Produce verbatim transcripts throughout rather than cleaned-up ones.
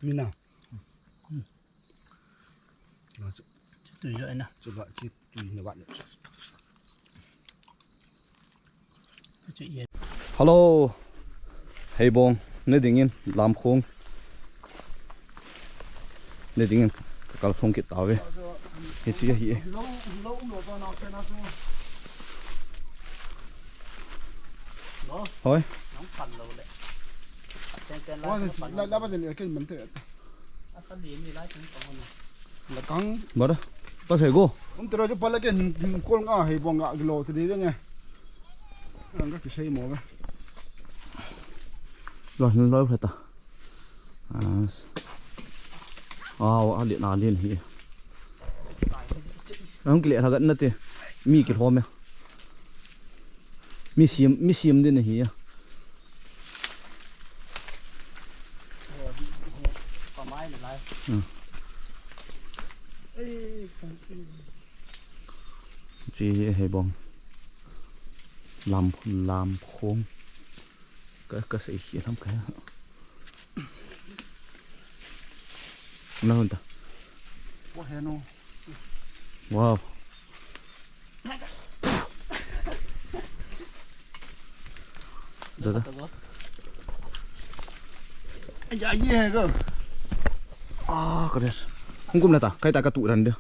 Mina. Chu tui jo ena. Chu ba chi tui na ba le. Chu ye. Hello. Heibong, ne dingin, Lamkhong. Ne dingin, ka kalsong kit tave. Hichi ahi e. Hoi. Lakang. Bara. Pasai go. Um, tera jo pala ke, kol nga, Heibong nga, gilo, tadi deh nge. Ang ka kisai mo be. Lo, lo, lo, ta. As. Aw, a lien, a lien hi. Ang kile ragat na te. Mi kilhom e. Mi siam, mi siam din hi. Hmm. Chi hi Heibong. Lam, Lamkhong. Ka, ka sei hi lam ka. Na hun ta. Wow. Dada. Ai, ai, ai, go. Ah, kare. Hung kum na ta, kai ta ka tu ran de.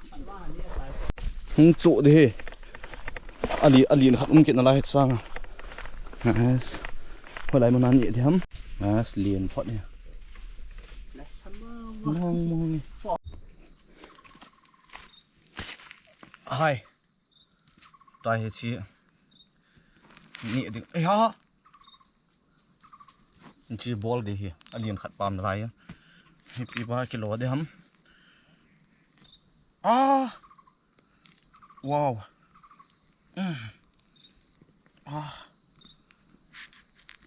Hung chu de he. Ali, ali na khat um kit na lai het sang. Yes. Holai mo na ni de ham. Yes, lien phot ni. Mong, mong ni. Hai. Tai hi chi. Ni ding. Ei ha. Chi bol di hi. A lien khat pam lai. Hi pi ba kilo de ham. Ah. Wow. Mm. Ah.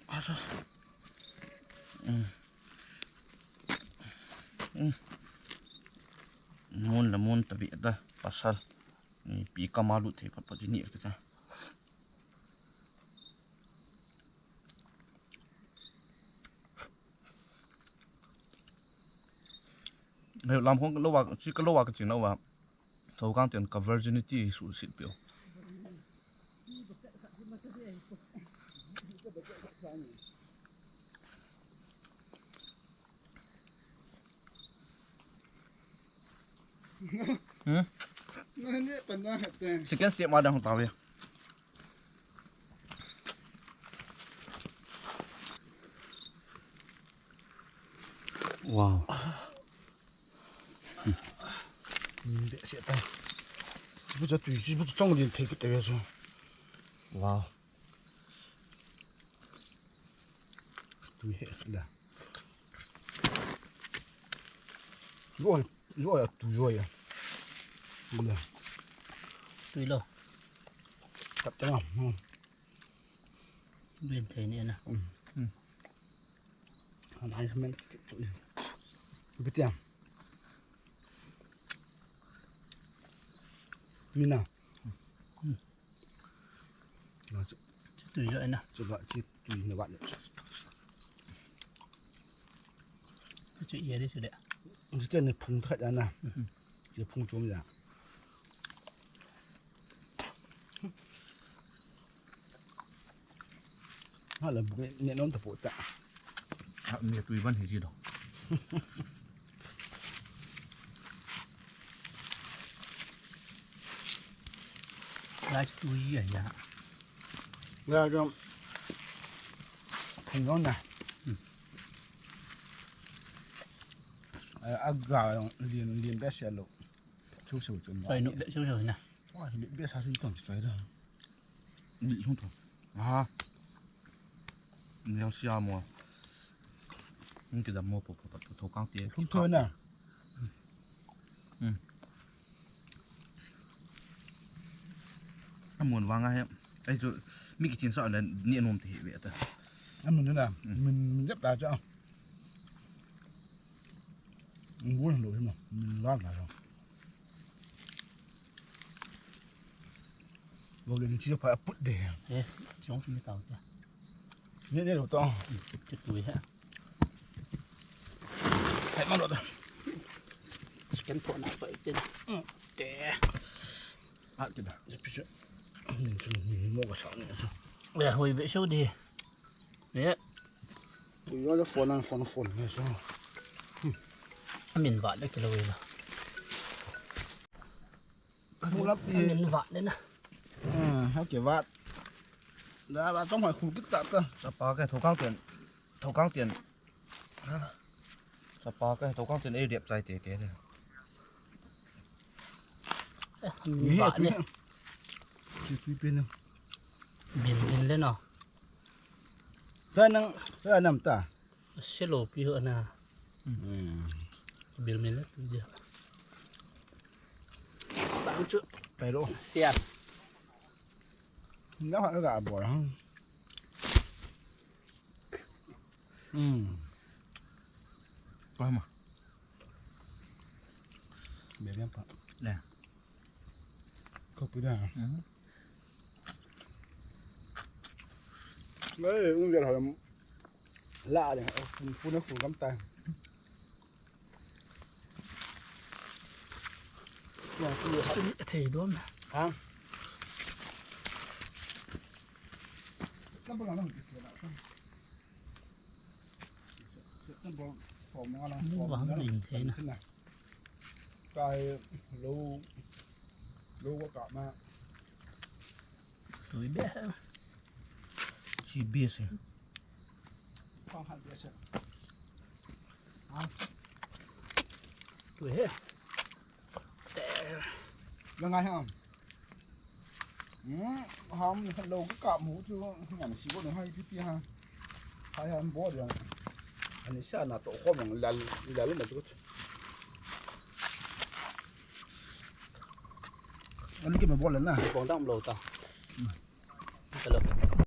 Ah. Mm. Mm. Mun la mun ta bi da pasal. Pi kama lut thei phot phot chu ni ka ta. Hei, Lamkhong ka lo va, chi ka lo va ka chin lo va. Thokang ten ka virginity hi suhset peh u. Hmm? Second step ma dang ta ve. Wow. Hmm. Hmm, behseh tai. Bu cha tui, bu cha chong lien thei kit ta ve chu. Wow. Tui he da. Roi, roi a tui roi a. Gula. Tui lo. Tap tang a. Hmm. Lien thei ni na. Hmm. Hmm. Anai semen. Bitiam. Mina. Hmm. Chu tui jo ena. Chu ba chi tui na ba le. Chu ye de chu de. Chu te ni phung khat ana. Mhm. Chi phung chom ya. Hala bu ne nom ta po ta. Ha, mi tui ban hi ji do. Lai tui ya ya. Ya, jom. Thing jong na. Hmm. Eh, aga jong lien, lien behseh lou. Chu chu chu. Sai nu behseh lou na. Wa, lien behseh chu tong chu da. Ni hung tong. Ah. Ni yang sia mo. Hung kidam mo po po po thokang te. Hung tho na. Hmm. Amun vang a hi. Ai chu mi kichin sa le ni anom te hi ve ta. Amun na. Hmm. Min, min jep ta cha. Ngun lo hi ma. Min la la. Lo le ni chi pa put de. Eh, chong si mi tao cha. Ni ni lo to. Chu tui ha. Hai Malo da. Scan pho na pa itin. Te. At kita. Pisa. Mo ka sa ni. Ya, hui be so di. Ya. Yo da phone, phone, phone. So. Amin ba le kilo ila. Amin vat le na. Ha ke vat. Da ba tong hoi khu kit ta ta. Sapa ke thokang tian. Thokang tian. Sapa ke thokang tian ei riap chai te te. Amin vat le. Tui tui pe na. Bin bin le na. Ta nang, ta nam ta. Silo pi ho na. Bil min le tu dia. Bang chu. Pai lo. Tia. Nga ha ga bol ha. Hmm. Pai ma. Be bien pa. Le. Ko pu da. Hmm. Ei, un gel ha. La le, pun pun khu gam ta. Thei dom. Ha? Mu vang ding thei na. Kai lo lo ka ma. Tui be. Chi be se. Khang han be se. Ha. Tui he. Te. Lo ngai ha. Hmm, ham lo ka mu chu ngan si bo no hai pi pi ha. Hai han bo dia. Ani sa na to khom lal lal ma chu. Ani ke ma bo la na. Bong dam lo ta. Hello.